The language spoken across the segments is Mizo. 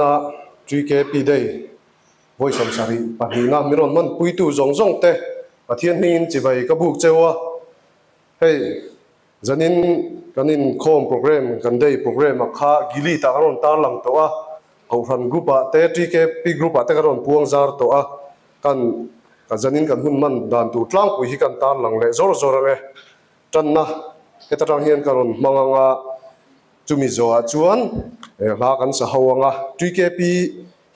Zanina TKP Day vawi 72 na min rawn hmanpuitu zawng zawng te Pathian hmingin chibai ka buk cheu a. Hei zanin kan inkhawm program kan day program ah kha Gilead ah kan rawn tarlang tawh a, Kohhran group ah te TKP group ah te kan rawn puang zar tawh a, kan zanin kan hun hman dan tur tlangpui hi kan tarlang leh zawr zawr ang e. Tanna heta tang hian ka rawn hmang ang a, chumi zawhah chuan hla kan sa ho ang a, TKP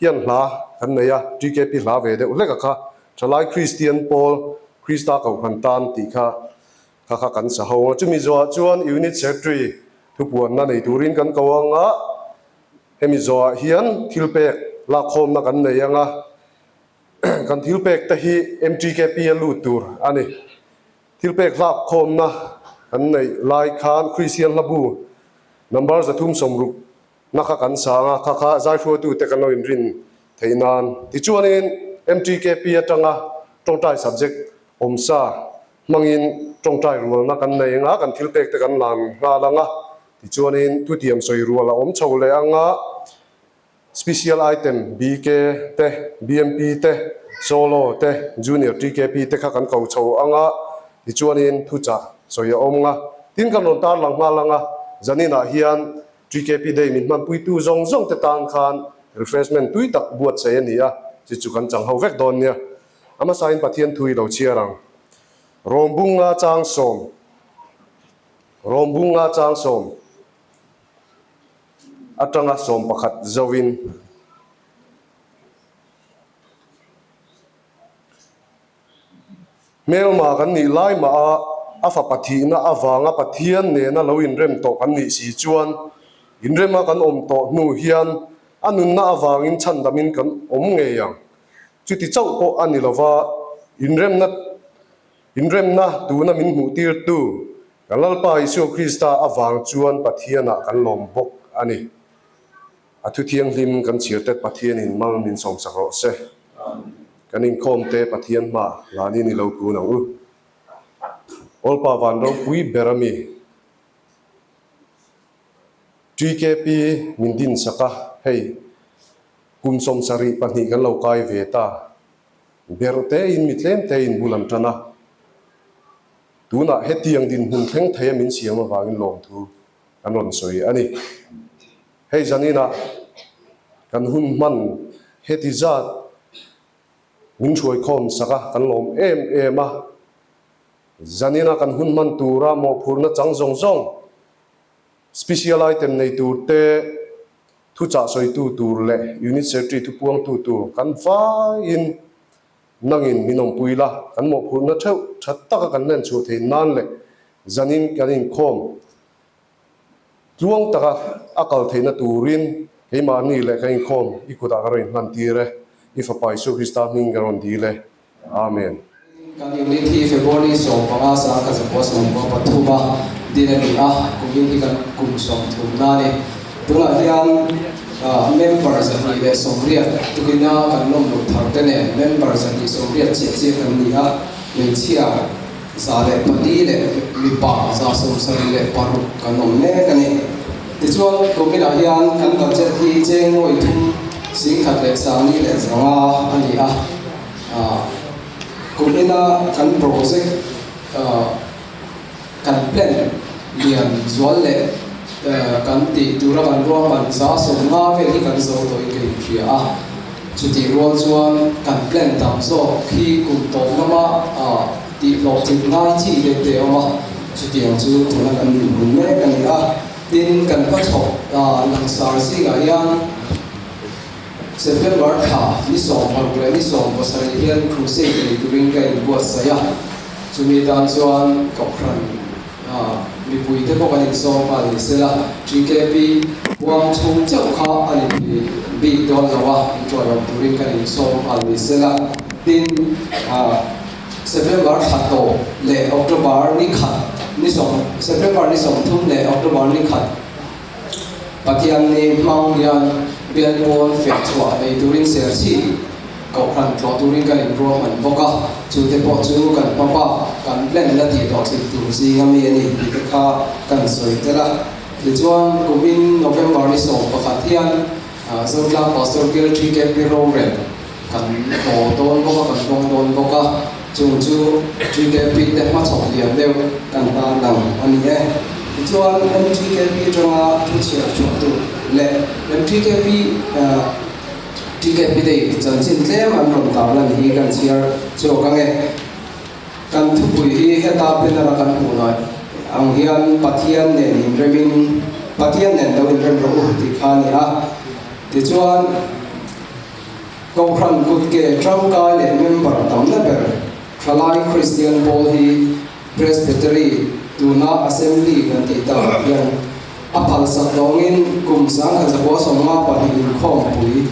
hian hla kan nei a, TKP hla ve deuh hlek a kha, Thalai Kristian Pawl Krista Kohhran tan tih kha kha kha kan sa ho ang a, chumi zawhah chuan Unit Secretary thupuanna nei turin kan ko ang a, hemi zawhah hian thilpek lakkhawmna kan nei ang a, kan thilpek te hi MTKP a lut tur a ni. Thil pek hlak khawmna kan neih lai khan Kristian hlabu number 360 na kha kan sang a, kha kha zaihruaitute kan lo inrin theih nan. Tichuanin MTKP atanga tawngtai subject awmsa hmangin tawngtai rualna kan nei anga kan thil pek te kan lan nghal anga, tichuanin thutiam sawi rual a awm chho leh anga. Special item BK te, BMP te, Solo te, Junior TKP te kha kan ko chho ang a, tichuanin thuchah sawi a awm ang a. Tin kan rawn tarlang nghal ang a, zaninah hian TKP Day min hmanpuitu zawng zawng te tan khan refreshment tui tak buatsaih a ni a, chi chu kan chang ho vek dawn nia. A hmasain Pathian thu i lo chhiar ang. Rawmbunga chang sawm Rawmbunga chang sawm. Atanga 11 zoin hmelma kan nih lai mah a, a fapa thihna avanga Pathian nena lo inrem tawh kan nih si chuan inrema kan awm tawh hnu hian a nunna avangin chhandamin kan awm ngei ang. Chuti chauh pawh a ni lova, inremna inremna tuna min hmuhtirtu Kan Lalpa Isua Krista avang chuan Pathianah kan lawm bawk a ni. A thu thianghlim kan chhirtet Pathianin mal min sawmsak rawh se. Kan inkhawmte Pathian hma hlanin i lo kun ang u. Awlpa van ropui ber a mi. TKP min dinsak a, hei kum 72 kan lo kai ve ta. Berh tein mi tlem tein bul an tan a. Tunah hetiang dinhmun thleng thei a min siam avangin lawmthu kan rawn sawi a ni. Hei zaninah kan hun hman heti zat min hruaikhawm sak a, kan lawm em em a. Zanina kan hun hman tura mawhphurhna chang zawng zawng, special item nei tur te, thuchah sawitu tur leh unit secretary thupuangtu tur kan vaiin Nangin min awmpui la, kan mawhphurhna theuh tha taka kan len chhuah theih nan leh zanin kan inkhawm tluang taka a kal theihna turin keimahni leh kan inkhawm i kutah ka rawn inhlan tir e. I Fapa Isua Krista hming ka rawn dil e. Amen. Kan unit hi February 15 1993 a din a ni a, kumin hi kan kum 30 na a ni. Tunah hian member 280 tukina kan lawm loh thar te nen member 280 chiah chiah kan ni a, hmeichhia 104 leh mipa 76 kan awm mek a ni. Tichuan kuminah hian kan budget hi cheng nuai thum singkhat leh sangni leh zanga a ni a, kumina kan project Kan plan lian zual leh kan tih tura kan ruahman 150 vel hi kan zo tawhin ka inhria a, chutih rual chuan kan plan tam zawk hi kum tawp lama tih hlawhtling ngai chi deuh te a awm a, chutiang chu tuna kan inhmun mek a ni a. Tin, kan hmachhawp langsar zingah hian September thla ni 16 leh ni 17 hian crusade nei turin ka inbuatsaih a, chumi tan chuan Kohhran mipuite pawh kan insawm nghal ni sela, TKP huang chhung chauh kha a ni thei bik dawn lo a, inṭawihawm turin kan insawm nghal ni sela. Tin, September thla tawp leh October ni khat ni sawm, September ni 30 leh October ni khat, Pathianni hmang hian bial pawn feh chhuah nei turin Serchhip Kohhran tlawh turin kan inruahman bawk a, chute pawh chu kan hma bak kan plan la tih hlawhtlin tur zinga mi a ni tih te kha kan sawi tel a. Tichuan, kumin November ni 11 hian. Zotlang Pastor Bial TKP rorel kan haw dawn bawk a, kan hmang dawn bawk a, chung chu TKP te hmachhawp lian deuh kan tan lang a ni e. Tichuan MTKP atanga thu chhiar chhuah tur leh MTKP TKP day chanchin tlem an rawn tarlan hi kan chhiar chhuak ang e. Kan thupui hi heta banner a kan hmuh lai ang hian Pathian nen inremin Pathian nen lo inrem rawh u tih kha a ni a. Tichuan Kohhran kutke tangkai leh member tamna ber Thalai Kristian Pawl hi Presbytery tuna Assembly kan tih takah hian a phalsak dawngin kum 1952 inkhawmpui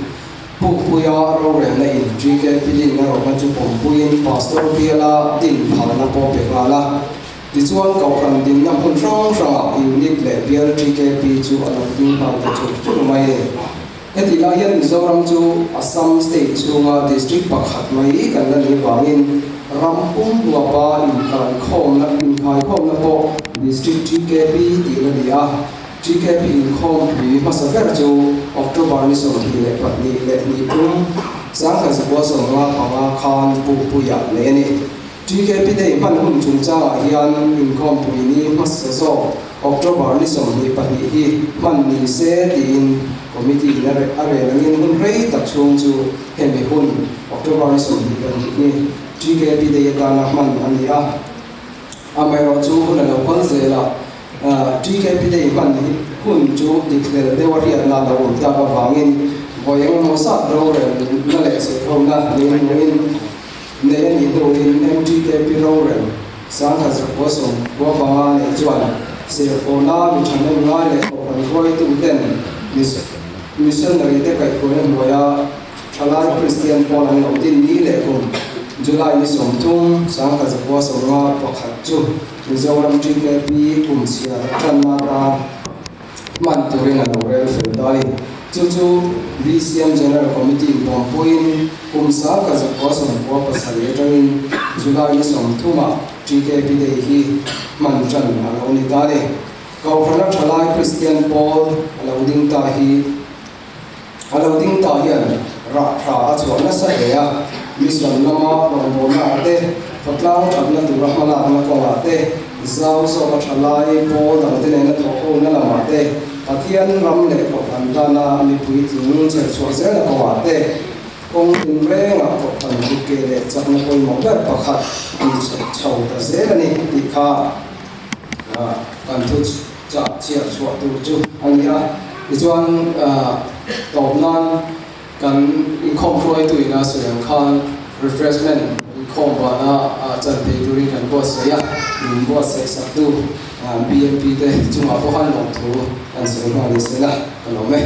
Pukpuia rorelna in GK Pilin a rawhna chu pawmpuiin Pastor biala din phalna pawh pe nghal a. Tichuan Kohhran dinna hmun hrang hrangah Unit leh bial GKP chu a lo ding nghal ta chur chur mai a ni. Heti lai hian Mizoram chu Assam state chhunga district pakhat mai kan la nih vangin ram pum huapa inkhaikhawmna inkhaikhawmna pawh District GKP tih la ni a. GKP inkhawmpui hmasa ber chu October ni 22 leh 23, 1955 khan Pukpuiah nei a ni. GKP Day hman hun chungchangah hian inkhawmpui ni hmasa zawk October ni 22 hi hman ni se tiin Committee in a rel angin hun rei tak chhung chu hemi hun October ni 22 hi GKP Day atana hman a ni a. Amaherawhchu hun a lo kal zel a. TKP te i hman hi hun chu dik hlel deuh a hriatna a lo awm tak avangin vawi eng emaw zat rorelna leh sehkhawmna nei hnuin nei a nih hnuin MTKP rorel 1995 neih chuan serhkhawna mi thahnem ngai leh kohhran hruaitu ten missionary te kaihhruaina hnuaia thalai Kristian pawl an lo din ni leh kum July ni 30, 1951 chu Mizoram TKP kum chhiar tanna atan hman turin a lo rel fel ta a ni. Chu chu BCM General Committee in pawmpuiin kum 1997 atangin July ni 30 ah TKP Day hi hman tan a lo ni ta a ni. Kohhrana thalai Kristian pawl a lo ding ta hi a lo ding ta hian rah tha a chhuah nasa hle a, mission lama rawngbawlna ah te, khawtlang thatna tura hmalakna kawngah te, zau zawka tha lai pawl dangte nena thawhhona lamah te, Pathian ram leh kohhran tana mipui tling chher chhuah zelna kawngah te, kawng tinrengah kohhran kutke leh chakna pawimawh ber pakhat ni chho ta zel a ni tih kha kan thu chah chhiar chhuah tur chu a ni a. Tichuan tawp nan kan inkhawm hruaitu ina sawi ang khan refreshment inkhawm vana chan thei turin kan buatsaih a, min buatsaih saktu BMP te chungah pawh khan lawmthu kan sawi nghal ni se la ka lawm e.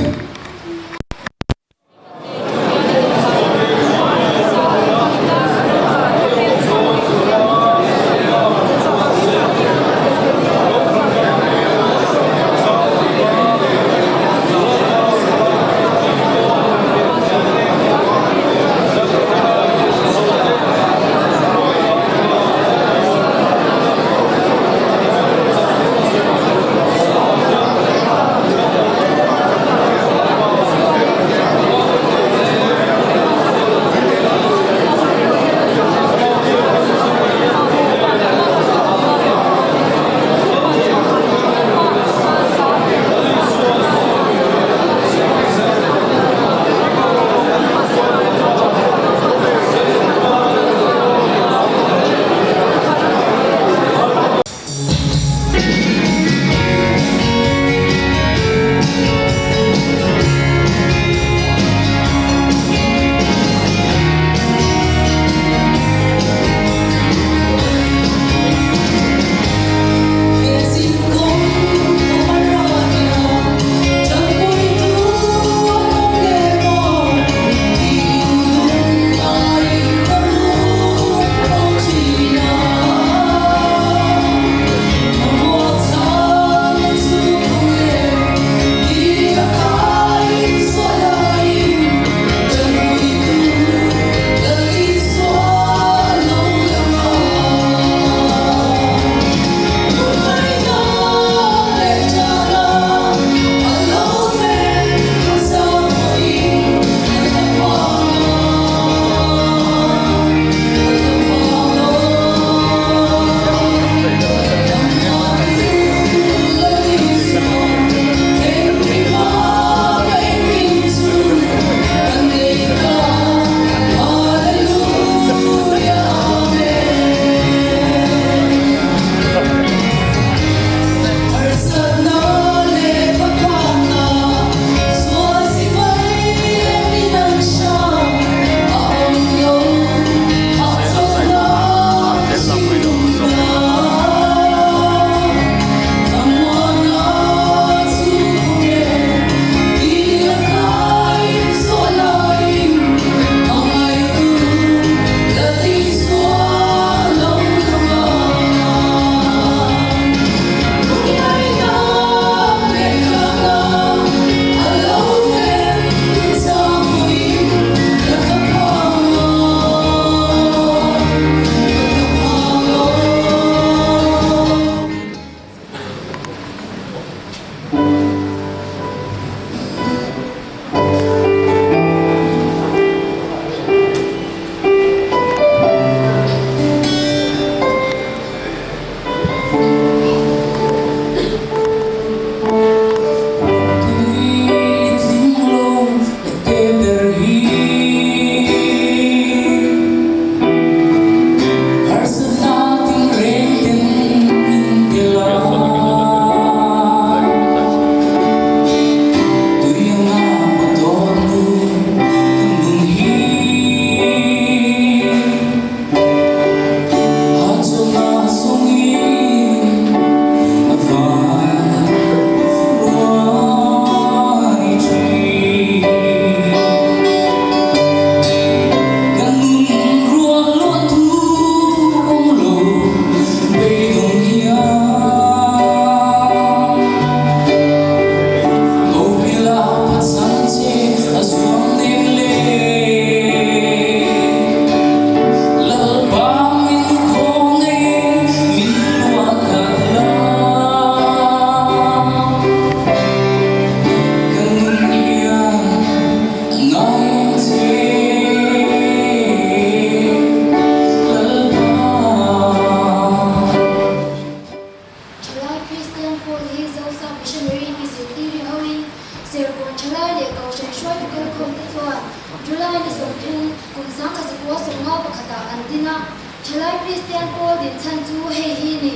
an din a. Thalai Kristian pawl din chhan chu hei hi ni.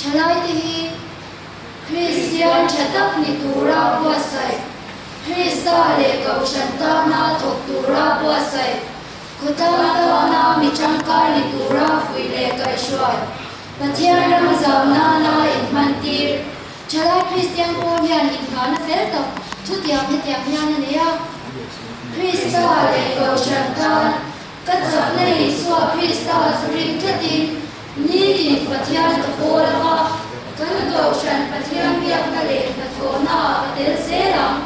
Thalaite hi Kristian tha tak ni tura buatsaih, Krista leh Kohhran tana thawk tura buatsaih, khawtlang tana mi tangkai ni tura fuih leh kaihhruai, Pathian ram zau nana inhmantir. Thalai Kristian pawl hian inhmahna fel tak thutiam hetiang hian a nei a, Krista leh Kohhran tan ka chakna Isua Krista chu ring tlatin nitin Pathian ka pawl ang a, kan Kohhran Pathian biakna leh hnathawhnaah ka tel zel ang,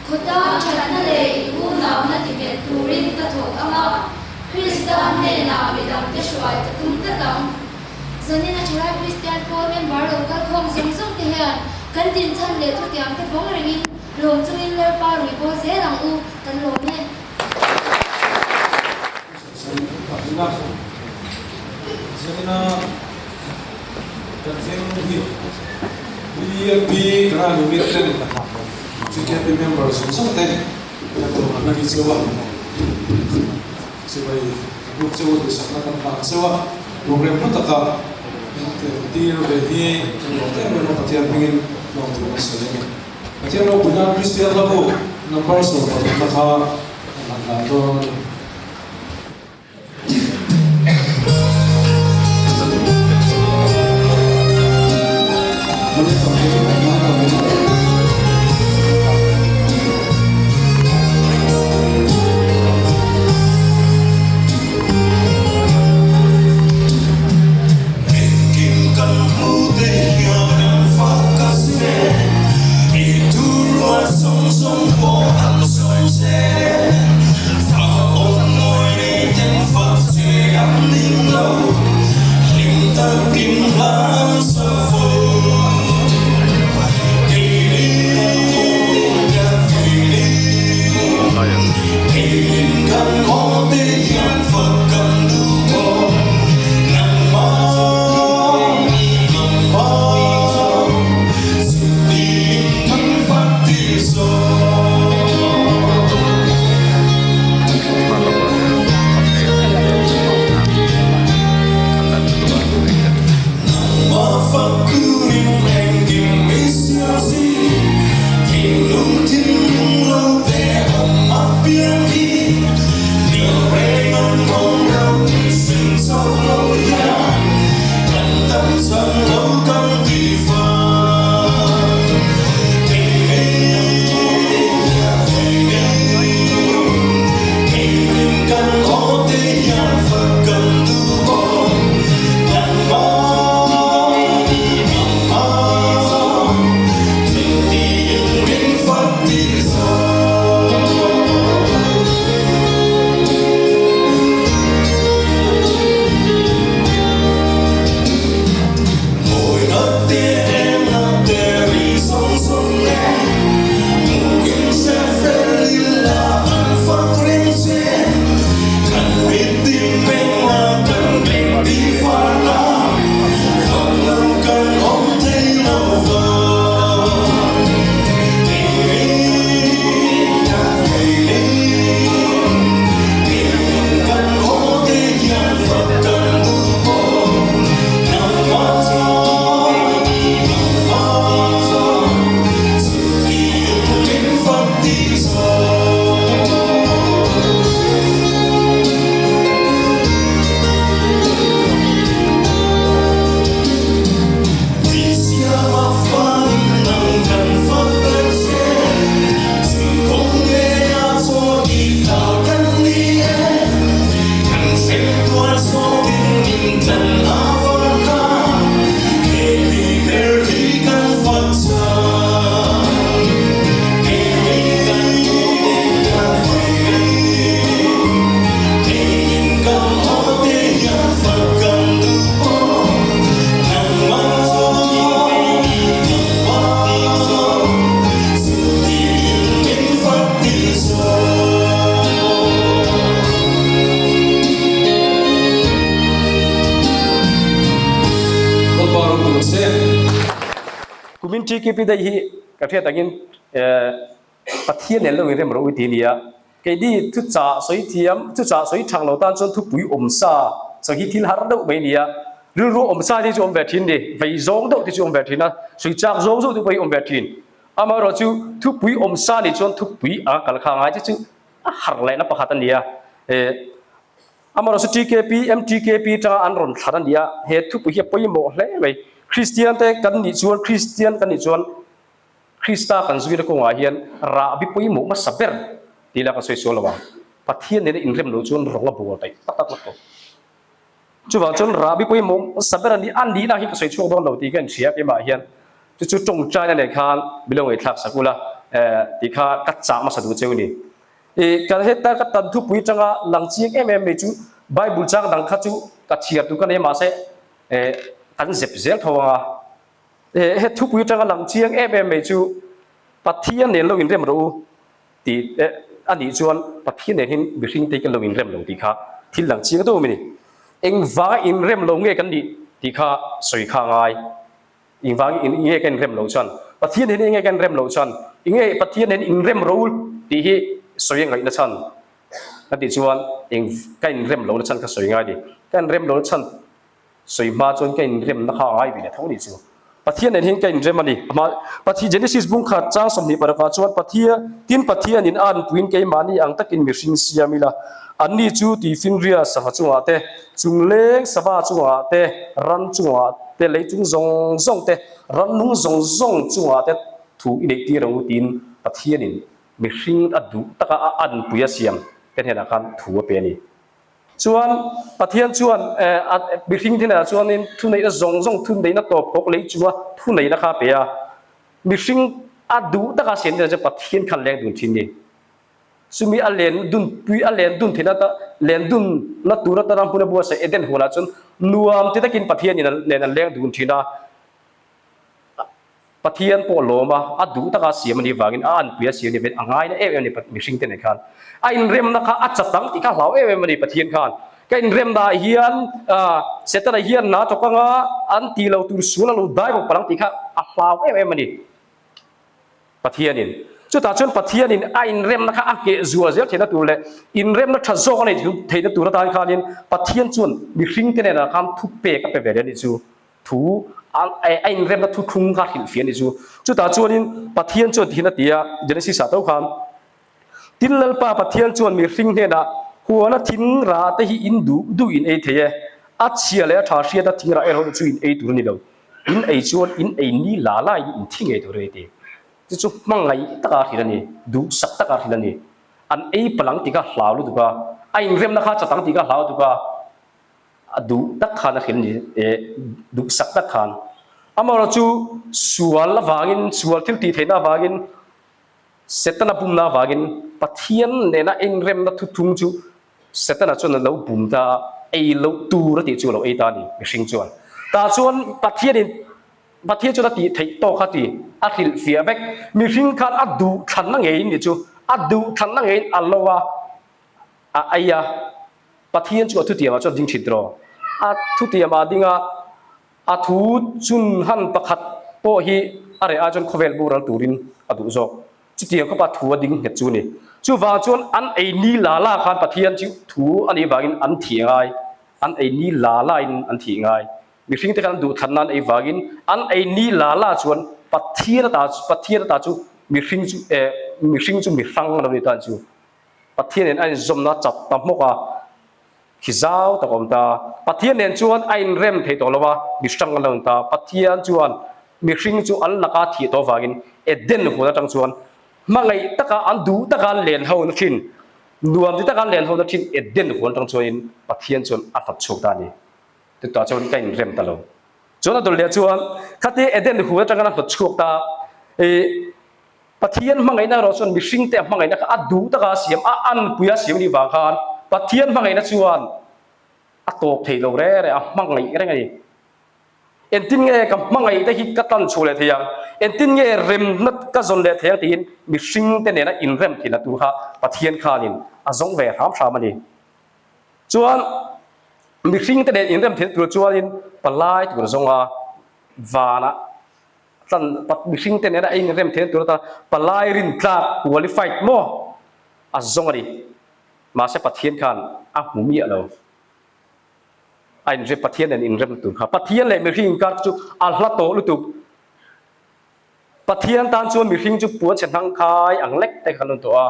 khawtang thatna leh inunauhna tinghet turin ka thawk ang a, Krista hnenah midangte hruai ka tum tlat ang. Zanin a Thalai Kristian pawl member lo kal khawm zawng zawng te hian kan dinchhan leh thutiam te vawng rengin lawm chungin Lalpa rui bawl zel ang u, kan lawm e. Zanina kan veng hi BMP Karan Unit ten GKP member zawng zawng te kan tlawmna hi cheu a. Sipai group cheu duhsakna kan hlan cheu a, program hlu taka min tel tir ve hi kan lawm em em a, Pathian hmingin lawm tur kan sawi a ni. Pathian ropui nan Kristian hlabu number 13 na kha kan han hlan dawn a ni. Kumin TKP daih hi ka hriat angin Pathian nen lo inrem rawh u ti a ni a. Keini thuchah sawi thiam, thuchah sawi thang lo tan chuan thupui awm sa sawi hi thil har deuh mai a ni a. Rilru awm sa te chu awm ve thin ni, vei zawng deuh te chu awm ve thin a, sawi chak zawng zawng te pawh hi awm ve thin. Amaherawhchu thupui awm sa nih chuan thupui anga kal kha a ngai che chu a har lehna pakhat a ni a. Amaherawhchu TKP, MTKP tanga an rawn thlan a ni a, he thupui hi a pawimawh hle mai. Kristian te kan nih chuan, Kristian kan nih chuan Krista kan zuina kawngah hian rahbi pawimawh hmasa ber tih ila ka sawi sual lo ang. Pathian nena inrem loh chuan rawng a bual daih tak tak lak tawh. Chuvang chuan rahbi pawimawh hmasa ber a ni, a nihna hi ka sawi chhuak dawn lo tih ka inhria keimah hian. Chu chu tawngtaina nen khan milo ngaihthlak sak ula tih kha ka chah hmasa duh cheu a ni. I kan heta ka tan thupui tanga lang chiang em em mai chu Bible chang dang kha chu ka chhiar tur ka nei mahse kan zep zel tho ang a. He thupui atanga lang chiang em em mai chu Pathian nen lo inrem rawh u tih a nih chuan Pathian nen hian mihring te hi kan lo inrem lo tih kha thil lang chiang deuh a ni. Engvanga inrem lo nge kan nih tih kha sawi kha a ngai. Engvangin nge kan inrem loh chuan Pathian nen enge kan inrem loh chuan enge Pathian nen inrem rawh u tih hi sawi a ngaihna chhan ka tih chuan eng ka inrem lohna chhan kha sawi ngai a ni. Ka inrem lohna chhan Sawi hma chuan ka inremna kha a ngai ve leh tho a nih chu. Pathian nen hian ka inrem a ni. Amah Pathian Genesis bung khat chang 26 ah chuan Pathian tin Pathianin a anpuiin keimahni ang takin mihring siam ila, anni chu tuifinria sangha chungah te, chungleng sava chungah te, ram chungah te, leitung zawng zawng te, rannung zawng zawng chungah te thu i neih tir ang u tiin Pathianin mihring a duh taka a anpui a siam te hnenah khan thu a pe a ni. Chuan Pathian chuan mihring thinah chuanin thuneihna zawng zawng thuneihna tawp hawk lei chunga thuneihna kha a pe a. Mihring a duh taka siam thinah chuan Pathian khan leng dun thin ni. Chumi a len dun pui a len dun theihna len dun na tur atana hmun a buatsaih Eden huanah chuan nuam ti takin Pathianin nen an leng dun thin a. Pathian pawh lawm a, a duh taka siam a nih vangin a anpui a siam ni vek a ngaina em em a ni mihring te nen khan. A inremna kha a chat ang tih kha hlau em em a ni Pathian khan. Ka inremna ah hian Setana hian na thawk anga an tih lo tur sual a lo dai bawk palh ang tih kha a hlau em em a ni Pathianin. Chutah chuan Pathianin a inremna kha a ngheh zual zel theihna tur leh inremna tha zawk a neih theihna tur atan khanin Pathian chuan mihring te nenah khan thupek a pe ve leh a nih chu. Thu a inremna thu thlung kha hrilhfiah a ni chu. Chutah chuanin Pathian chuan tihian a ti a, Genesis ah tho khan, Tin Lalpa Pathian chuan mihring hnenah, Huana thing rah te hi in duh duh in ei thei e, a chhia leh a tha hriatna thing rah erawh chu in ei tur a ni lo, in ei chuan in ei ni la laiin in thi ngei tur a ni ti. Chu chu hmangaih taka hrilh a ni, duhsak taka hrilh a ni. An ei palang tih kha hlau lutuk a, a inremna kha chatang tih kha hlau lutuk a, A duh tak khan a hrilh ni e, duhsak tak khan. Amaherawh chu sual avangin, sual thil tih theihna avangin, Setana bumna avangin Pathian nena inremna thuthung chu Setana chuan a lo bum ta a, ei loh tur a tih chu a lo ei ta a ni mihring chuan. Tah chuan Pathianin Pathian chuan a tih theih tawk a ti, a hrilhfiah vek. Mihring khan a duh thlanna ngeiin ni chu, a duh thlanna ngeiin a lo a, a ei a. Pathian chu a thutiamah chuan ding thin tiraw? A thutiamah a ding a, a thu chun han pakhat pawh hi a reh ai chuan khawvel boral turin a duh zawk. Chutiang khawpa thu a ding nghet chu a ni. Chuvang chuan an ei ni la la khan Pathian chu thu a nih vangin an thih ngai, an ei ni la la in an thih ngai. Mihring te khan an duh thlan nan ei vangin an ei ni la la chuan Pathian ata Pathian ata chu mihring chu eh mihring chu mihrang a lo ni ta chu. Pathian nen a inzawmna chat ta hmawk a, khi zau tak a awm ta. Pathian nen chuan a inrem thei tawh lo a, mihrang an lo ni ta. Pathian chuan mihring chu an laka thih tawh avangin Eden huan atang chuan hmangaih taka an duh taka an len ho na thin, nuam ti taka an len ho na thin Eden huan atang chuanin Pathian chuan a hnawt chhuak ta a ni. Chutah chuan ka inrem ta lo. Chuan a dawlh leh chuan khatia Eden huan atanga a hnawt chhuak ta, ih, Pathian hmangaihna erawh chuan mihringte a hmangaihna kha a duh taka a siam, a anpui a siam anih vang khan Pathian hmangaihna chuan a tawp thei lo reng reng, a hmangaih reng a ni. Engtin nge ka hmangaihte hi ka tan chhuah leh thei ang, engtin nge remna ka zawn leh thei ang tiin mihringte nena inrem theihna tur kha Pathian khanin a zawng ve hram hram a ni. Chuan mihringte nen inrem theihna tur chuanin palai tur zawnga vanah Tlan pat mihring te nena ei in rem theihna tur ata palai rin tlak qualified maw? A zawng a ni. Mahse Pathian khan a hmu miah lo. A inrem, Pathian nen inrem tur kha. Pathian leh mihring inkar chu a hla tawh lutuk. Pathian tan chuan mihring chu puan chhe hnang khai ang lek te kha an rawn tawh a.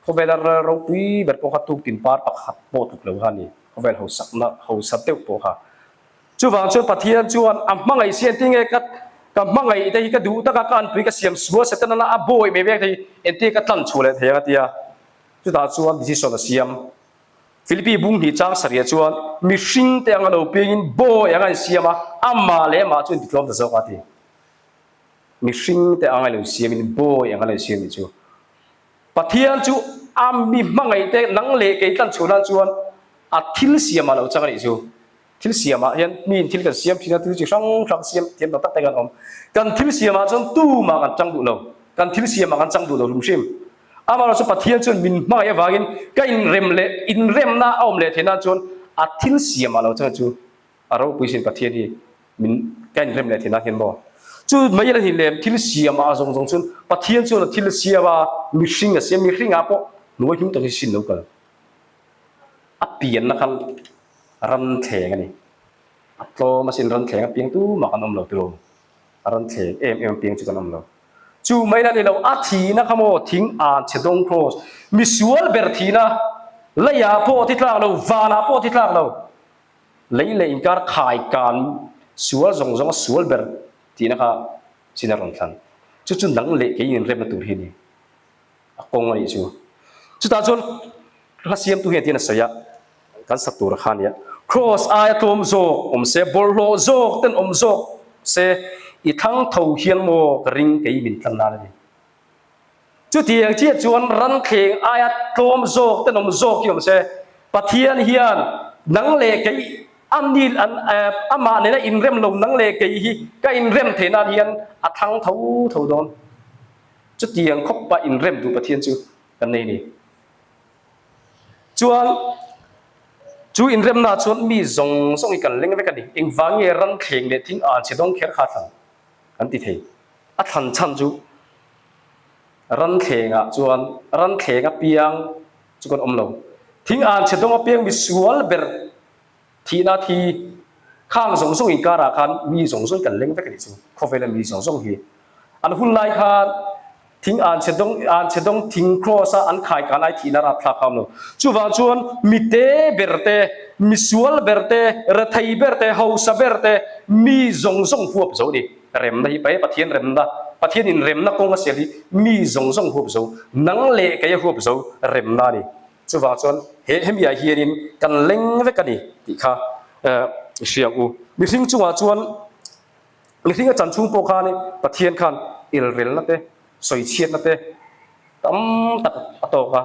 Khawvela ral ropui ber pawh kha tuktin par pakhat pawh tluk lo kha a ni. Khawvel hausakna, hausa deuh pawh kha. Chuvang chuan Pathian chuan a hmangaih si entir nge ka ka hmangaih te hi ka duh taka ka anpui ka siam sual Setana la a bawi mai vek te hi entir ka tlan chhuah leh thei ang a ti a. Chutah chuan decision a siam. Philippi bung hnih chang sarih chuan mihring te anga lo piangin bawi anga insiam a, amah leh amah chu intitlawm ta zawk a ti. Mihring te anga lo siamin bawi anga lo insiam nih chu Pathian chu a mi hmangaih te nang leh kei tlan chhuah nan chuan a thil siamah lo chang a nih chu. Thil siamah hian miin thil kan siam thin a, thil chi hrang hrang siam thiam tak tak te kan awm. Kan thil siamah chuan tumah kan chang duh lo, kan thil siamah kan chang duh lo hrim hrim. Amaherawhchu Pathian chuan min hmangaih avangin ka inrem leh inremna a awm leh theih nan chuan a thil siamah lo chang chu a ropui sin Pathian hi min ka inrem leh theih nan hian maw? Chu mai a ni lem thil siamah a zawng zawng chuan Pathian chuan a thil siam a, mihring a siam, mihringah pawh hnuai hnung tak hi sin lo kal. A pianna kha ram thleng a ni. A tlawm asin ram thleng a piang tumah kan awm lo tilo. A ram thleng em em a piang chu kan awm lo. Chu mai la ni lo, a thihna kha maw thing an chhe dawng cross. Misual ber thihna, leiah pawh a thi tlak lo, vanah pawh a thi tlak lo. Lei leh inkar khai kan sual zawng zawng a sual ber tihna kha sin a rawn thlan. Chu chu nang leh kei inremna tur hi a ni. A kawng a nih chu. Chutah chuan hla siamtu hian tihian a sawi a, kan sak tur kha a nia. Kraws aia tlawm zawk awm se, bawlhhlawh zawk ten awm zawk se, i thlang tho hian maw ka ring kei min tlan nan a ni. Chutiang chiah chuan ranthleng aia tlawm zawk ten awm zawk hi awm se, Pathian hian nang leh kei a ni an amah nena inrem lo nang leh kei hi ka inrem theih nan hian a thlang tho tho dawn. Chutiang khawpa inrem duh Pathian chu kan nei ni. Chuan chu inremna chuan mi zawng zawng hi kan leng vek a ni. Engvang nge ram thleng leh thing an chhe dawng kher kha thlan kan ti thei. A thlan chhan chu ram thlengah chuan ram thleng apiang chu kan awm lo. Thing an chhe dawng apiang misual ber Thihna thi khang zawng zawng inkarah khan mi zawng zawng kan leng vek a nih chu. Khawvela mi zawng zawng hi an hun lai khan thing an chhe dawng an chhe dawng thing cross a an khai kan ai thihna rapthlak kha a awm lo. Chuvang chuan mi te ber te, mi sual ber te, rethei ber te, hausa ber te, mi zawng zawng huap zo a ni. Remna hi pae Pathian remna, Pathian in remna kawng a sial hi mi zawng zawng huap zo, nang leh kei a huap zo remna a ni. Chuvang chuan he hemiah hianin kan leng vek a ni tih kha i hria ang u. Mihring chungah chuan mihring a chan chhung pawh khan Pathian khan elrelna te, sawichhiatna te tam tak a tawk a.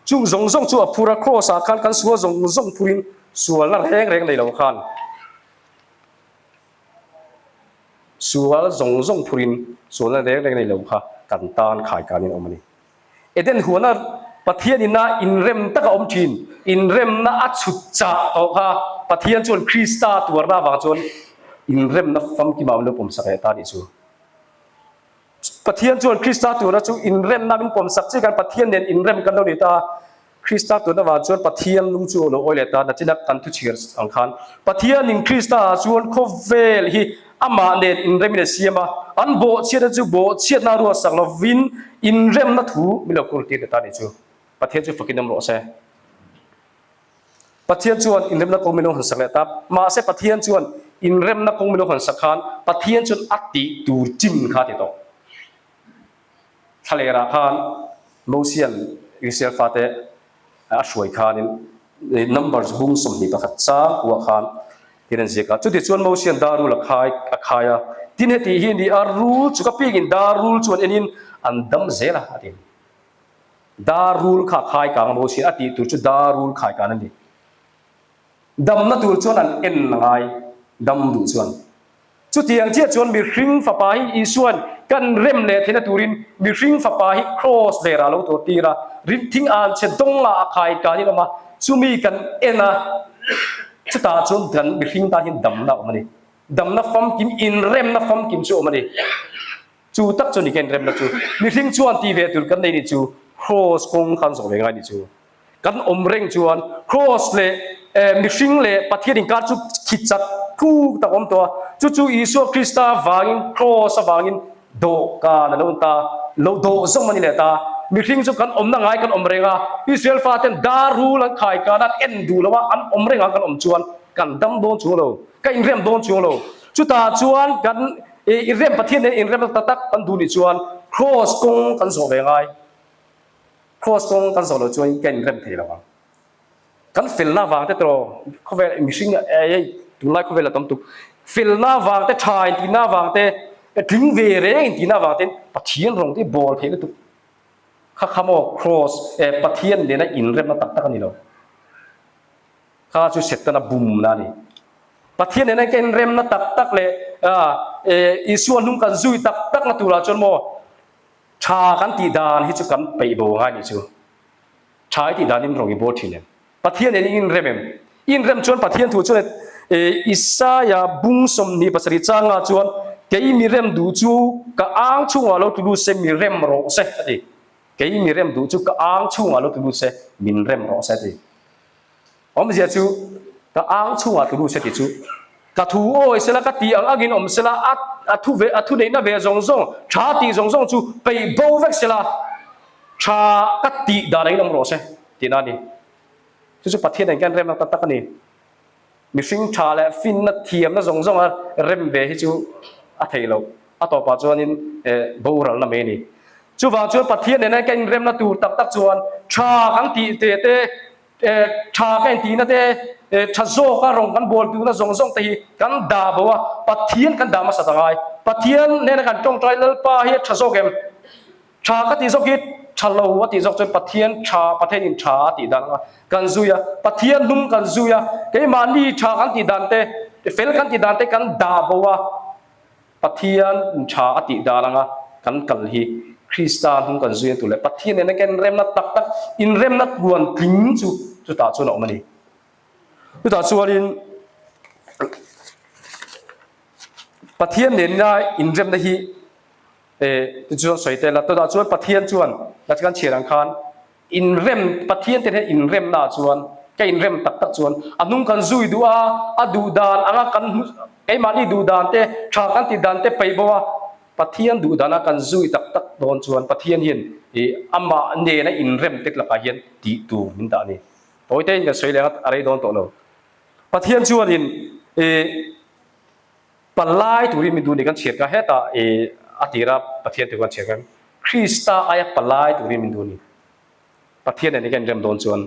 Chung zawng zawng chu a phur a, Kraws ah khan kan sual zawng zawng phurin sualna reng reng nei lo khan sual zawng zawng phurin sualna reng reng nei lo kha kan tan khaikanin a awm a ni. Eden huana Pathian ina inrem taka awm thin, inremna a chhut chah tawh kha Pathian chuan Krista tuarna avang chuan inremna famkima min lo pawmsak leh ta nih chu. Pathian chuan Krista tuarna chu inremna min pawmsak chiah khan Pathian nen inrem kan lo ni ta. Krista tuarna avang chuan Pathian lung chu a lo awi leh ta, nachina kan thuchhir ang khan Pathianin Krista ah chuan khawvel hi amah nen inremin a siam a, an bawhchhiatna chu bawhchhiatna ruatsak lovin inremna thu min lo kurtir leh ta nih chu. Pathian chu fakin awm rawh se. Pathian chuan inremna kawng min lo hawn sak leh ta. Mahse Pathian chuan inremna kawng min lo hawn sak khan Pathian chuan a tih tur chin kha a ti tawh. Thlalerah khan Mosian Israel fate a hruai khanin Numbers bung 21 chang kuah khan tin an ziak a. Chutichuan Mosian dar rul a khai a khai a, tin heti hi a ni a, rul chu ka pikin dar rul chuan enin an dam zel a, a ti. Dar rul kha a khai kang a Mosian a tih tur chu dar rul khai kan a ni. Damna tur chuan an en a ngai, dam duh chuan. Chutiang chiah chuan mihring fapa hi Isua'n kan rem leh theihna turin mihring fapa hi kraws lerah a lo tur tir a, rinthing an chhe dawngah a khai kanin awm a, chumi kan en a, chutah chuan kan mihring tan hian damna a awm a ni. Damna famkim, inremna famkim chu a awm a ni. Chu tak chu ni ka inremna chu. Mihring chuan tih ve tur kan nei ni chu. Kraws kawng kan zawh ve ngai nih chu. Kan awm reng chuan Kraws leh mihring leh Pathian inkar chu khi chat thuk tak awm tawh a, chu chu Isua Krista vangin Kraws avangin dawhkan a lo ta, lo dawh zawm a ni leh ta. Mihring chu kan awmna ngai kan awm reng a, Israel faten dar rul an khai kan an en duh lo a, an awm reng ang kan awm chuan kan dam dawn chuang lo, ka inrem dawn chuang lo. Chutah chuan kan inrem Pathian nen inrem tak tak kan duh nih chuan Kraws kawng kan zawh ve ngai. Kraws kawng kan zawh loh chuan ka inrem thei lo ang. Kan felna vang te tawh khawvel mihring ei tunlai khawvel a tam tuk. Felna vang te tha intihna vang te tling ve reng intihna vang ten Pathian rawng te bawl theih lutuk. Kha kha maw Kraws Pathian nena inremna tak tak a ni lo. Kha chu Setana bumna a ni. Pathian nena ka inremna tak tak leh Isua hnung kan zui tak takna turah chuan maw Tha kan tih dan hi chu kan peih bo ngai nih chu. Tha i tih dan in rawng i bawl thin em? Pathian nen i inrem em? I inrem chuan Pathian thu chuan Isaia bung 27 changa chuan kei mi rem duh chu ka ang chhungah lo tlu lut se mi rem rawh se a ti. Kei mi rem duh chu ka ang chhungah lo tlu lut se min rem rawh se a ti. Awmzia chu ka ang chhungah tlu lut se tih chu ka thu awi sela ka tih ang angin awm sela a a thu ve a thu neihna ve zawng zawng tha tih zawng zawng chu peih bo vek sela tha ka tih dan angin awm rawh se tihna a ni. Chu chu Pathian nen khian remna tak tak a ni. Mihring tha leh finna thiamna zawng zawnga rem ve hi chu a theih loh. A tawpah chuanin boralna mai a ni. Chuvang chuan Pathian nena ka inremna tur tak tak chuan tha kan tih te te Tha ka intihna te, tha zawka rawng kan bawl duhna zawng zawng te hi kan dah bo a, Pathian kan dah hmasa ta ngai. Pathian hnena kan tawngtai Lalpa hi a tha zawk em? Tha ka tih zawk hi tha lo a tih zawk chuan Pathian tha, Pathianin tha a tih dan anga kan zui a, Pathian hnung kan zui a, keimahni tha kan tih dan te, fel kan tih dan te kan dah bo a. Pathian tha a tih dan anga kan kal hi Krista hnung kan zui a tur leh Pathian nena kan inremna tak tak inremna tluan tling chu chutah chuan a awm a ni. Chutah chuanin Pathian nena inremna hi eh tichuan sawi tel a, tunah chuan Pathian chuan la kan chhiar ang khan Inrem, Pathian te hian inremna ah chuan, ka inrem tak tak chuan a hnung kan zui duh a, a duh dan anga kan hmu, keimahni duh dan te, tha kan tih dan te peih bo a, Pathian duh dana kan zui tak tak dawn chuan Pathian hian ih amah nena inrem tek lakah hian tih tur min dah a ni. Tawi tein kan sawi leh ang a, a rei dawn tawh lo. Pathian chuanin ih Palai turin min duh ni kan chhiat kha hetah i a tira Pathian te khan chhiat khan Krista aia palai turin min duh ni. Pathian nen hi kan inrem dawn chuan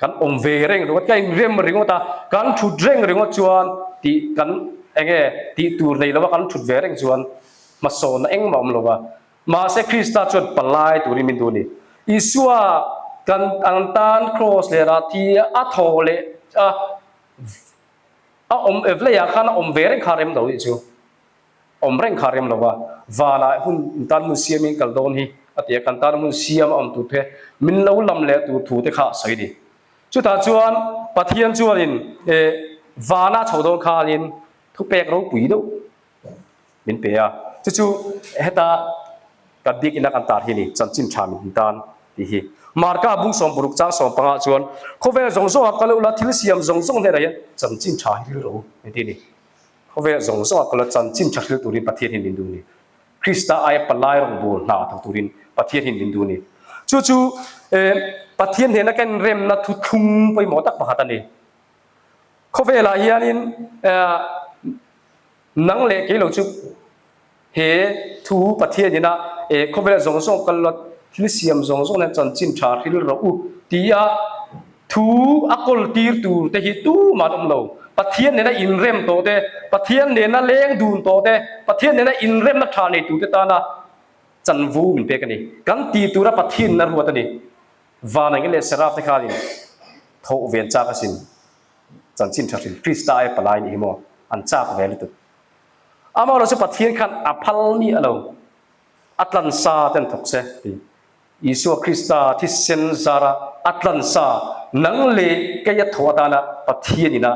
kan awm ve reng ringawt, kan inrem ringawt a, kan thut reng ringawt chuan tih kan enge tih tur nei lova kan thut ve reng chuan hmasawnna engmah awm lova. Mahse Krista chuan palai turin min duh ni. Isua kan ang tan kraws leh rah thi a thaw leh a A awm e vleiah khan a awm ve reng kha rem lo nih chu. Awm reng kha rem lo a, vanah hun in tan hmun siamin kal dawn hi a ti a, kan tan hmun siam a awm tur te, min lo lam leh tur thu te kha a sawi ni. Chutah chuan Pathian chuanin e vanah chho dawn khanin thupek ropui deuh min pe a, chu chu heta kan biakina kan tar hi a ni, chanchin tha min tan tih hi. Marka bung 60 chang 15 chuan khawvel zawng zawnga kal ula thil siam zawng zawng hnenah hian chanchin tha hi hril rawh u min ti a ni. Khawvel zawng zawnga kal ula chanchin tha hril turin Pathian hian min duh a ni. Krista aia palai rawngbâwl hna thawk turin Pathian hian min duh a ni. Chu chu Pathian hnena kan inremna thuthlung pawimawh tak pakhat a ni. Khawvelah hianin Nang leh kei lo chu he thu Pathian ina e khawvel zawng zawng kal la thil siam zawng zawng nen chanchin tha hril rawh u tia thu a kawl tir tur te hi tumah an awm lo. Pathian nena inrem tawh te, Pathian nena leng dun tawh te, Pathian nena inremna tha nei tur te tana chanvo min pek a ni. Kan tih tura Pathian in a ruat a ni. Van angin leh Seraf te khanin thawh ven chak asin. Chanchin tha hrim Krista aia palai nih hi maw an chak ve lutuk. Amaherawhchu chu Pathian khan a phal mi a lo, a tlansa te an thawk se ti. Isua Krista thisen zara a tlansa nang leh kei a thawh atana Pathian ina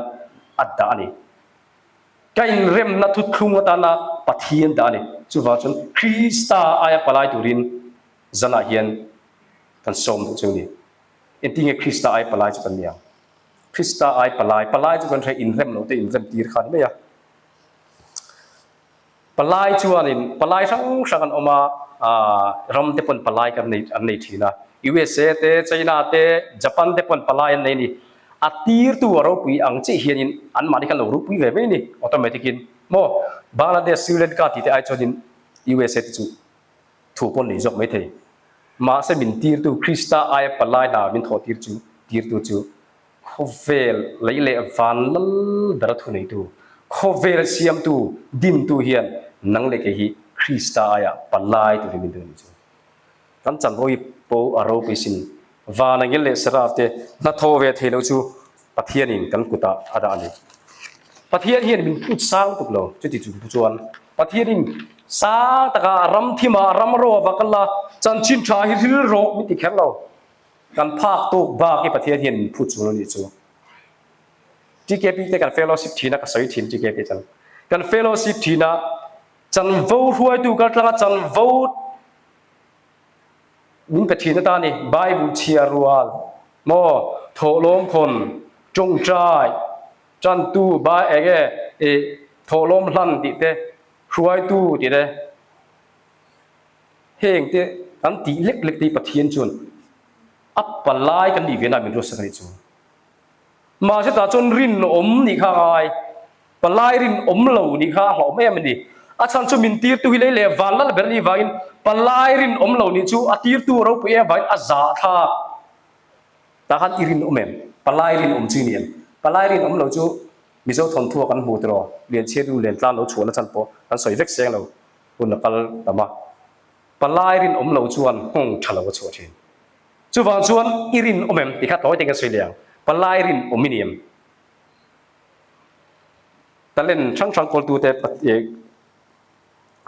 a dah a ni. Ka inremna thuthlung atana Pathian dah a ni. Chuvang chuan Krista aia palai turin zanah hian. Kan sawm duh chu ni. Engtin nge Krista ai palai chu kan ni ang? Krista ai palai, palai chu kan hre inrem lo te inrem tir kha a ni mai a. Palai chuanin palai hrang hrang an awm a, ram te pawn palai kan nei an nei thin a. USA te, China te, Japan te pawn palai an nei a ni. A tirtu a ropui ang chiah hianin anmahni khan lo ropui ve mai a ni automatic in. Maw Bangladesh, Sri Lanka tih te ai chuanin USA te chu thu pawn nei zawk mai thei. Mahse min tirtu Krista aia palai hna min thawh tir chu tirtu chu Khawvel lei leh van lal bera thuneitu, khawvel siamtu, dintu hian nang leh kei hi Krista aia palai turin min duh a nih chu. Kan chanvo hi po a ropui sin. Van angel leh Seraf te hnathawh ve thei lo chu Pathianin kan kutah a dah a ni. Pathian hian min phut sang tuk lo, chuti chung chuan Pathianin sang taka ram thimah ram ro a va kal a, chanchin tha hi ril rawh min ti kher lo. Kan phak tawk bak hi Pathian hian min phut chul a nih chu. TKP te kan fellowship thin a, ka sawi thin TKP chan. Kan fellowship thin a, chanvo hruaitu kaltlanga chanvo min pe thin atan ni, Bible chhiar rual maw, thawhlawm khawn, tawngtai, tantu, bai enge ih thawhlawm hlan tih te, hruaitu tih te, Heng te kan tih lek lek te hi Pathian chuan a palai kan nih ve na min ruatsak a nih chu. Mahse tah chuan rinawm nih kha a ngai, palai rinawm lo nih kha a hlauhawm em a ni. A chhan chu min tirtu hi lei leh van lal ber a nih vangin palai rinawm lo nih chu a tirtu a ropui em vangin a zahthlak. Tah khan i rinawm em? Palai rinawm chu i ni em? Palai rinawm lo chu Mizo thawnthu ah kan hmu tiraw? Lianchhiat nu Liantlan lo chhuahna chhan pawh kan sawi vek seng lo. Hun a kal tam a, palai rinawm lo chuan nghawng tha lo a chhuah thin. Chuvang chuan i rinawm em tih kha tawi takin ka sawi leh ang, palai rinawm i ni em? Talent hrang hrang kawltute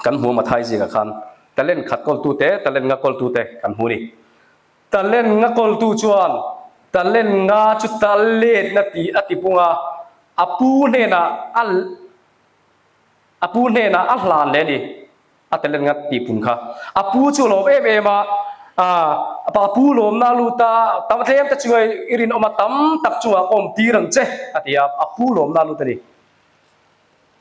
kan hmu a Mathai zingah khan talent khat kawltute, talent nga kawltute kan hmu a ni. Talent nga kawltu chuan talent nga chu taletna tih a tipung a, a pu hnenah a A pu hnenah a hlan leh a ni, a talent nga tih pun kha. A pu chu a lawm em em a, a pu lawmna a lut a, tam tlem te chunga i rinawm a, tam tak chungah ka awm tir ang che, a ti a, a pu lawmna a lut a ni.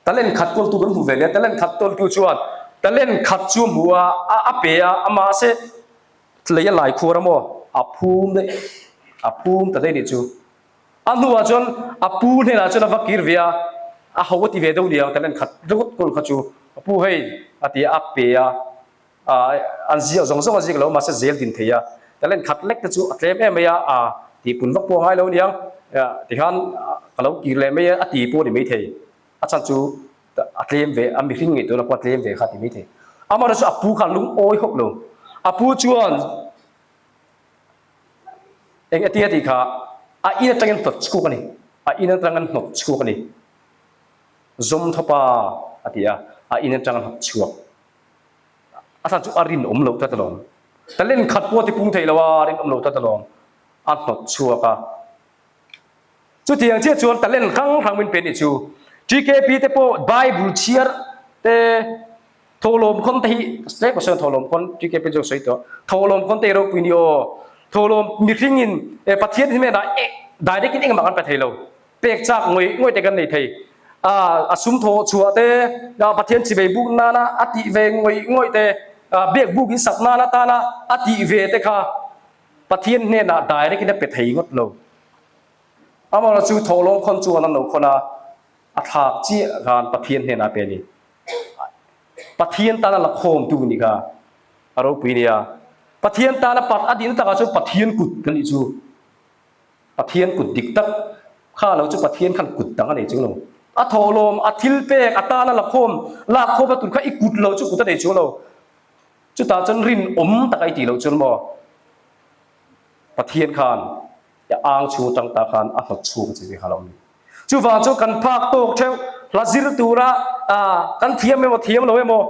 Talent khat kawltu kan hmu ve leh a, talent khat kawltu chuan talent khat chu a hmu a, a pe a, mahse lei a lai khuar a maw, a phum daih, a phum ta daih nih chu. A hnuah chuan a pu hnenah chuan a va kir ve a, a ho a ti ve deuh niang talent khat ringawt kawl kha chu a pu hei a ti a, a pe a, an ziak zawng zawng a ziak lo mahse zel din thei a, talent khat lek te chu a tlem em mai a, a tihpun vak pawh a ngai lo niang tikhan ka lo kir leh mai a, a ti pawh a ni maithei, a chhan chu a tlem ve a mihring ngei tuna pawh a tlem ve kha a ti maithei. Amaherawhchu a pu kha a lungawi hawk lo, a pu chuan. Eng atia tih kha a in atangin hnawt chhuak a ni. A in atangin hnawt chhuak a ni. Zawmthawpa a ti a, a in atanga hnawt chhuak. A chhan chu a rinawm loh tlat alawm. Talent khat pawh a tipung thei lo a, a rinawm loh tlat alawm. A hnawt chhuak a. Chutiang chiah chuan talent hrang hrang min pe nih chu. TKP te pawh Bible chhiar te Thawhlawm khawn te hi tlem a sawi thawhlawm khawn TKP chu sawi tawh thawhlawm khawn te hi ropui ni aw thawhlawm mihring in Pathian hi hmenah eh direct in engmah kan pe thei lo pek chak ngawih ngawih te kan nei thei a a sum thawh chhuah te Pathian chivei buk nana a tih ve ngawih ngawih te biak buk in sak nan atana a tih ve te kha Pathian hnenah direct in a pe thei ngawt lo amaherawhchu thawhlawm khawn chuan an lo khawn a a thlak chiah khan Pathian hnenah a pe a ni. Pathian tana la khawmtu nih kha a ropui nia. Pathian tana pat a dihna takah chuan Pathian kut kan nih chu. Pathian kut dik tak kha lo chu Pathian khan kut dang a nei chung lo. A thawhlawm, a thil pek, a tana la khawm, lak khawm a tur kha i kut lo chu kut a nei chung lo. Chutah chuan rinawm tak a i tih loh chuan maw Pathian khan i ang chhung atang ta khan a hnawt chhung a che ve kha lo a ni. Chuvang chu kan phak tawk theuh, hla zir tura kan thiam emaw thiam lo emaw,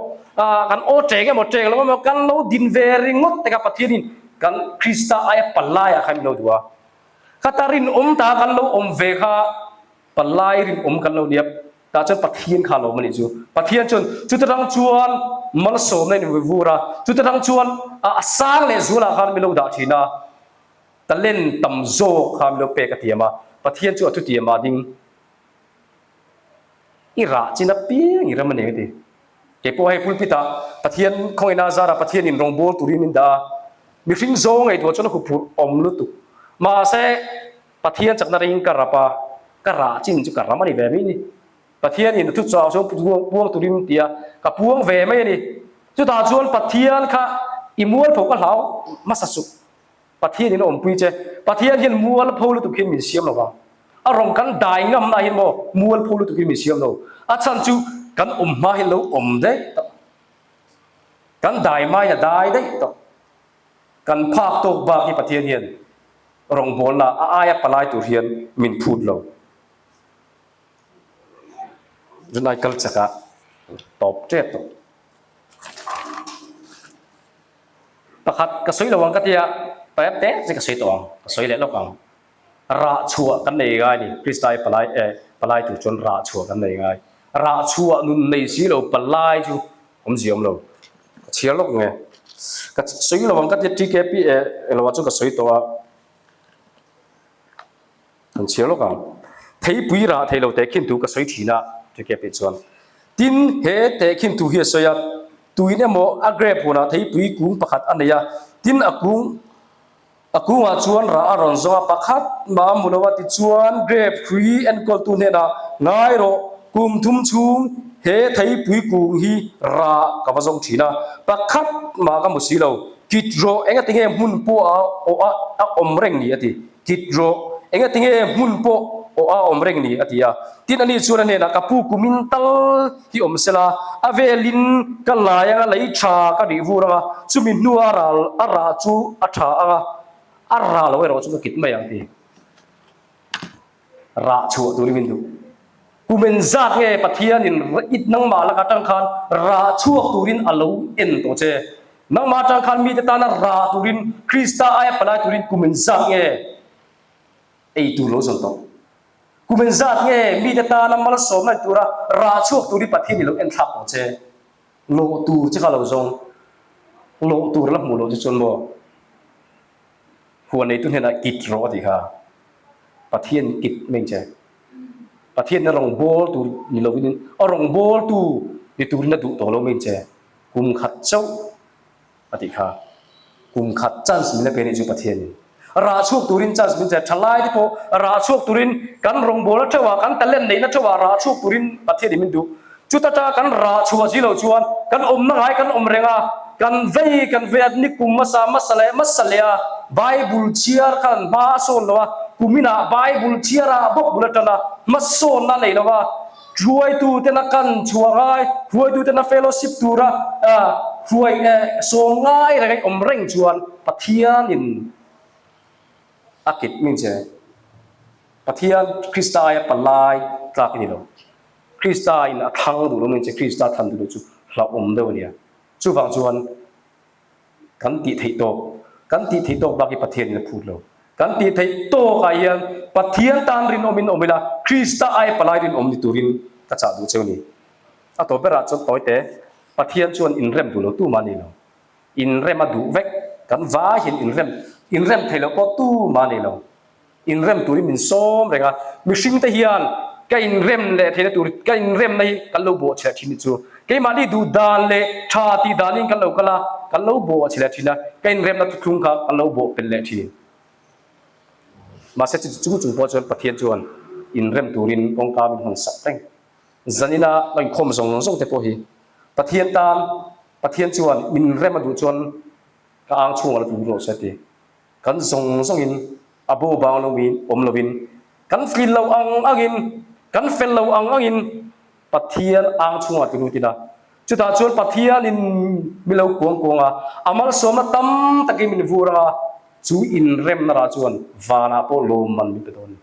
kan aw teng emaw teng lo emaw kan lo din ve ringawt te kha Pathianin kan Krista aia palaiah khan min lo duh a. Khata rinawm ta kan lo awm ve kha palai rinawm kan lo nia. Tah chuan Pathian kha a lo awm a nih chu. Pathian chuan chuta tang chuan malsawmna in vur a, chuta tang chuan a sang leh zualah khan min lo dah thin a, talent tam zawk kha min lo pek a tiam a, Pathian chu a thutiam ah ding i rah chin apiang i ram a nei a ti. Kei pawh hei pulpit ah Pathian khawngaihna azara Pathian in rawngbâwl turin min dah a, mihring zawng ngaihtuah chuan a huphurh awm lutuk. Mahse Pathian chakna ring ka rap a, ka rah chin chu ka ram a ni ve mai ni. Pathian in a thu chau chuan puang turin ti a, ka puang ve mai a ni. Chutah chuan Pathian kha i mualpho ka hlau hmasa suh. Pathian in a awmpui che. Pathian hian mualpho lutuk hian min siam lo vang. A rawng kan dai ngam na hian maw mualpho lutuk hian min siam lo. A chhan chu kan awm hma hian lo awm daih tawh. Kan dai hma hian a dai daih tawh. Kan phak tawk bak hi Pathian hian rawngbawlna a aia palai tur hian min phut lo. Tunlai kal chakah tawp tep tawh. Pakhat ka sawi lo ang ka tia, pep te che ka sawi tawh ang, ka sawi leh lawk ang. Rah chhuah kan nei ngai ni, Krista i palai eh palai tur chuan rah chhuah kan nei ngai. Rah chhuah nun nei si lo palai chu awmzia awm lo. Ka chhiar lawk nge. Ka sawi lo ang ka tia TKP eh englo ah chuan ka sawi tawh a. Kan chhiar lawk ang. Theipui rah thei lo tehkhin thu ka sawi thin a, TKP chuan. Tin, he tehkhin thu hi a sawi a, tuin emaw a grape hunah theipui kung pakhat a nei a, tin a kung a kungah chuan rah a rawn zawng a, pakhat mah a hmu lo a, tichuan grape hrui enkawltu hnenah ngai rawh, kum thum chhung he theipui kung hi rah ka va zawng thin a, pakhat mah ka hmu si lo, kit rawh engatinge hmun pawh a awh a a awm reng ni a ti. Kit rawh, engatinge hmun pawh aw a awm reng ni? a ti a. Tin, ani chuan a hnenah, Ka pu kumin tal hi awm sela, a velin ka lai anga lei tha ka rih vur anga, chumi hnua ral a rah chu a tha anga, a rah lo erawh chu ka kit mai ang ti. Rah chhuah turin min duh. Kum engzat nge Pathianin it nangmah lak atang khan rah chhuak turin a lo en tawh che? Nangmah atang khan mite tana rah turin Krista aia palai turin kum engzat nge ei tur lo zawn tawh? Kum engzat nge mite tana malsawmna ni tura rah chhuak turin Pathianin lo en thlak tawh che? Lawh tur che kha lo zawng. Lawh tur la hmuh loh che chuan maw? Huan neitu hnenah kit rawh a tih kha. Pathian kit mai che. Pathian a rawngbâwl tur ni lovin a rawngbâwltu ni turin a duh tawh lo mai che. Kum khat chauh a tih kha. Kum khat chance min la pe anih chu Pathianin. Rah chhuak turin chance min che. Thalai te pawh rah chhuak turin kan rawngbâwlna theuhah, kan talent neihna theuhah rah chhuak turin Pathianin min duh. Chuta ta kan rah chhuah si lo chuan kan awmna ngai kan awm reng a, kan vei kan vei a, ni kum hmasa hmasa leh hmasa leh a, Bible chhiar khan hma a sawn lo a, kuminah Bible chhiar ah bawk bul a tan a, hmasawnna a nei lo a, hruaitu tena kan chhuah ngai, hruaitu tena fellowship tura hruai sawm ngai reng a awm reng chuan Pathianin a kit min che. Pathian Krista aia palai tlak i ni lo. Krista in a thlang duh lo mai che, Krista thlan duh lo chu hlauhawm deuh a nia. Chuvang chuan kan tih theih tawk, kan tih theih tawk bak hi Pathian in a phut lo. Kan tih theih tawk ah hian Pathian tan rinawm in awm ila, Krista aia palai rinawm ni turin ka chah duh cheu a ni. A tawp berah chuan tawi te, Pathian chuan inrem duh lo tumah a ni lo. Inrem a duh vek, kan vai hian inrem, inrem theih loh pawh tumah a ni lo. Inrem turin min sawm reng a, mihringte hian ka inrem leh theihna tur, ka inremna hi kan lo bawh chhe thin chu. Keimahni duh dan leh tha tih danin kan lo kal a, kan lo bawh chhe leh thin a, ka inremna thuthlung kha kan lo bawh pel leh thin. Mahse chu chung chung pawh chuan Pathian chuan inrem turin kawngka min hawn sak reng. Zanina lo inkhawm zawng zawng te pawh hi Pathian tan, Pathian chuan inrem a duh chuan ka ang chhungah la tum rawh se a ti. Kan zawng zawngin a bo bang loin awm loin, kan tlin lo ang angin, kan fel lo ang angin Pathian ang chhungah ti lut ila. Chutah chuan Pathianin mi lo kuang kuang a, a malsawmna tam takin min vur anga, chu inremna rah chuan vanah pawh lawmman min pe dawn a ni.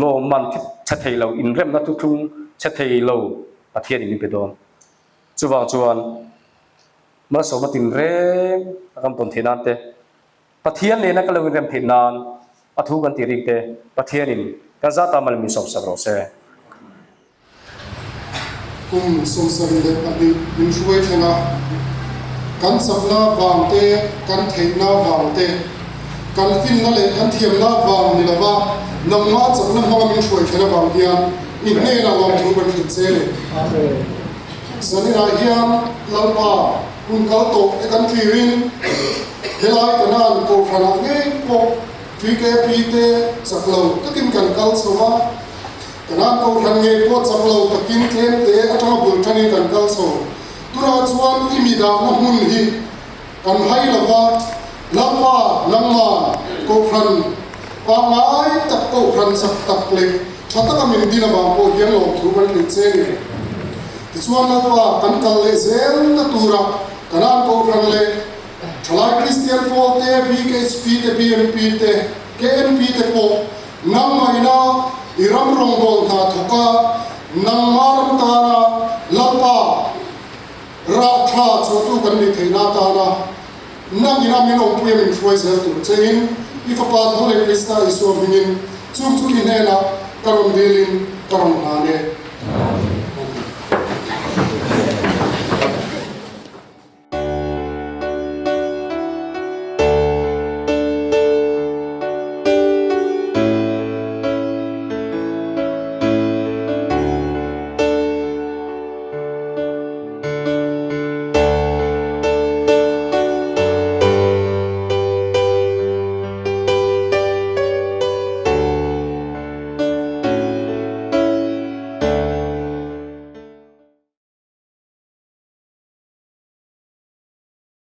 Lawmman chhe thei lo, inremna thuthlung chhe thei lo Pathianin min pe dawn. Chuvang chuan malsawmna tinreng a kan tawn theih nan te, Pathian nena ka lo inrem theih nan a thu kan tih rik te Pathianin kan zata mal min sawmsak rawh se. kum 72 min hruai thleng a. Kan chakna vang te, kan theihna vang te, kan finna leh kan thiamna vang ni lova nangmah chakna hmanga min hruai thlen avang hian i hnenah lawmthu kan hrilh che ni. Zaninah hian Lalpa hun kal tawh te kan thlirin helai Kanan Kohhranah ngei pawh TKP te chak lo takin kan kal chho a, Kanan Kohhran ngei pawh chak lo takin tlem te atanga bul tanin kan kal chho. Tunah chuan i mi dahna hmun hi kan hai lo va, Lalpa nangman Kohhran pangngai tak Kohhran chak tak leh tha taka min din avang pawh hian lawmthu kan hrilh che ni. Tichuan Lalpa kan kal leh zelna tura Kanan Kohhran leh Thalai Kristian pawl te, BKHP te, BMP te, KNP te pawh nangmah ina i ram rawngbâwl hna thawk a, nangmah ram tana Lalpa rah tha chhuahtu kan nih theihna atana nang ina min awmpui a min hruai zel tur chein i Fapa tho leh Krista Isua hmingin chung chu i hnenah ka rawn dilin ka rawn hlan e.